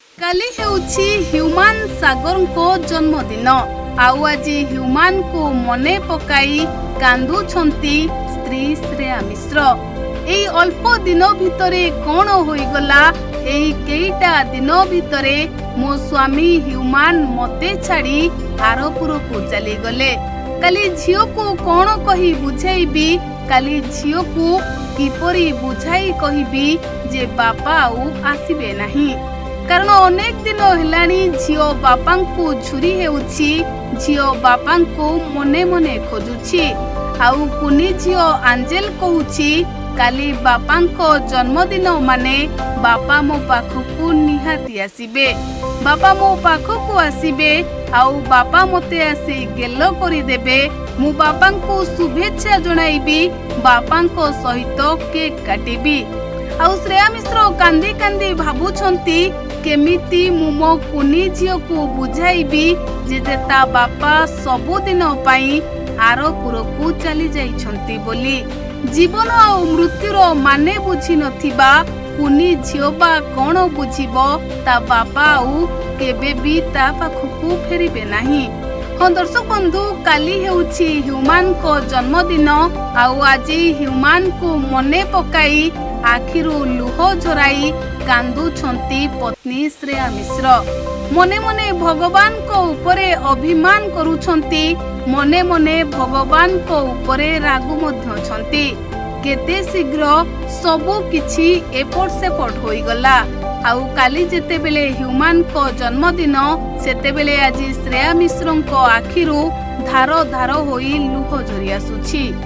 କାଲି ହେଉଛି ହ୍ୟୁମାନ ସାଗରଙ୍କ ଜନ୍ମଦିନ। ଆଉ ଆଜି ହ୍ୟୁମାନଙ୍କୁ ମନେ ପକାଇ କାନ୍ଦୁଛନ୍ତି ସ୍ତ୍ରୀ ଶ୍ରେୟା ମିଶ୍ର। ଏଇ ଅଳ୍ପ ଦିନ ଭିତରେ କଣ ହୋଇଗଲା? ଏଇ କେଇଟା ଦିନ ଭିତରେ ମୋ ସ୍ୱାମୀ ହ୍ୟୁମାନ ମତେ ଛାଡ଼ି ଆରପୁରକୁ ଚାଲିଗଲେ। କାଲି ଝିଅକୁ କଣ କହି ବୁଝେଇବି? କାଲି ଝିଅକୁ କିପରି ବୁଝାଇ କହିବି ଯେ ବାପା ଆଉ ଆସିବେ ନାହିଁ? କାରଣ ଅନେକ ଦିନ ହେଲାଣି ଝିଅ ବାପାଙ୍କୁ ଝୁରି ହେଉଛି, ଝିଅ ବାପାଙ୍କୁ ମନେ ମନେ ଖୋଜୁଛି। ଆଉ କୁନି ଝିଅ ଆଞ୍ଜେଲ କହୁଛି, କାଲି ବାପାଙ୍କ ଜନ୍ମଦିନ ମାନେ ବାପା ମୋ ପାଖକୁ ନିହାତି ଆସିବେ। ବାପା ମୋ ପାଖକୁ ଆସିବେ ଆଉ ବାପା ମୋତେ ଆସି ଗେଲ କରିଦେବେ। ମୁଁ ବାପାଙ୍କୁ ଶୁଭେଚ୍ଛା ଜଣାଇବି, ବାପାଙ୍କ ସହିତ କେକ୍ କାଟିବି। ଆଉ ଶ୍ରେୟା ମିଶ୍ର କାନ୍ଦି କାନ୍ଦି ଭାବୁଛନ୍ତି, କେମିତି ମୁଁ ମୋ କୁନି ଝିଅକୁ ବୁଝାଇବି ଯେ ତା ବାପା ସବୁଦିନ ପାଇଁ ଆରପୁରକୁ ଚାଲି ଯାଇଛନ୍ତି ବୋଲି। ଜୀବନ ଆଉ ମୃତ୍ୟୁର ମାନେ ବୁଝି ନଥିବା କୁନି ଝିଅ ବା କଣ ବୁଝିବ ତା ବାପା ଆଉ କେବେ ବି ତା ପାଖକୁ ଫେରିବେ ନାହିଁ? ହଁ ଦର୍ଶକ ବନ୍ଧୁ, କାଲି ହେଉଛି ହ୍ୟୁମାନଙ୍କ ଜନ୍ମଦିନ। ଆଉ ଆଜି ହ୍ୟୁମାନଙ୍କୁ ମନେ ପକାଇ ଆଖିରୁ ଲୁହ ଝରାଇ କାନ୍ଦୁଛନ୍ତି ପତ୍ନୀ ଶ୍ରେୟା ମିଶ୍ର। ମନେ ମନେ ଭଗବାନଙ୍କ ଉପରେ ଅଭିମାନ କରୁଛନ୍ତି, ମନେ ମନେ ଭଗବାନଙ୍କ ଉପରେ ରାଗୁ ମଧ୍ୟ ଅଛନ୍ତି। କେତେ ଶୀଘ୍ର ସବୁ କିଛି ଏପଟ ସେପଟ ହୋଇଗଲା। ଆଉ କାଲି ଯେତେବେଳେ ହ୍ୟୁମାନଙ୍କ ଜନ୍ମଦିନ, ସେତେବେଳେ ଆଜି ଶ୍ରେୟା ମିଶ୍ରଙ୍କ ଆଖିରୁ ଧାର ଧାର ହୋଇ ଲୁହ ଝରି ଆସୁଛି।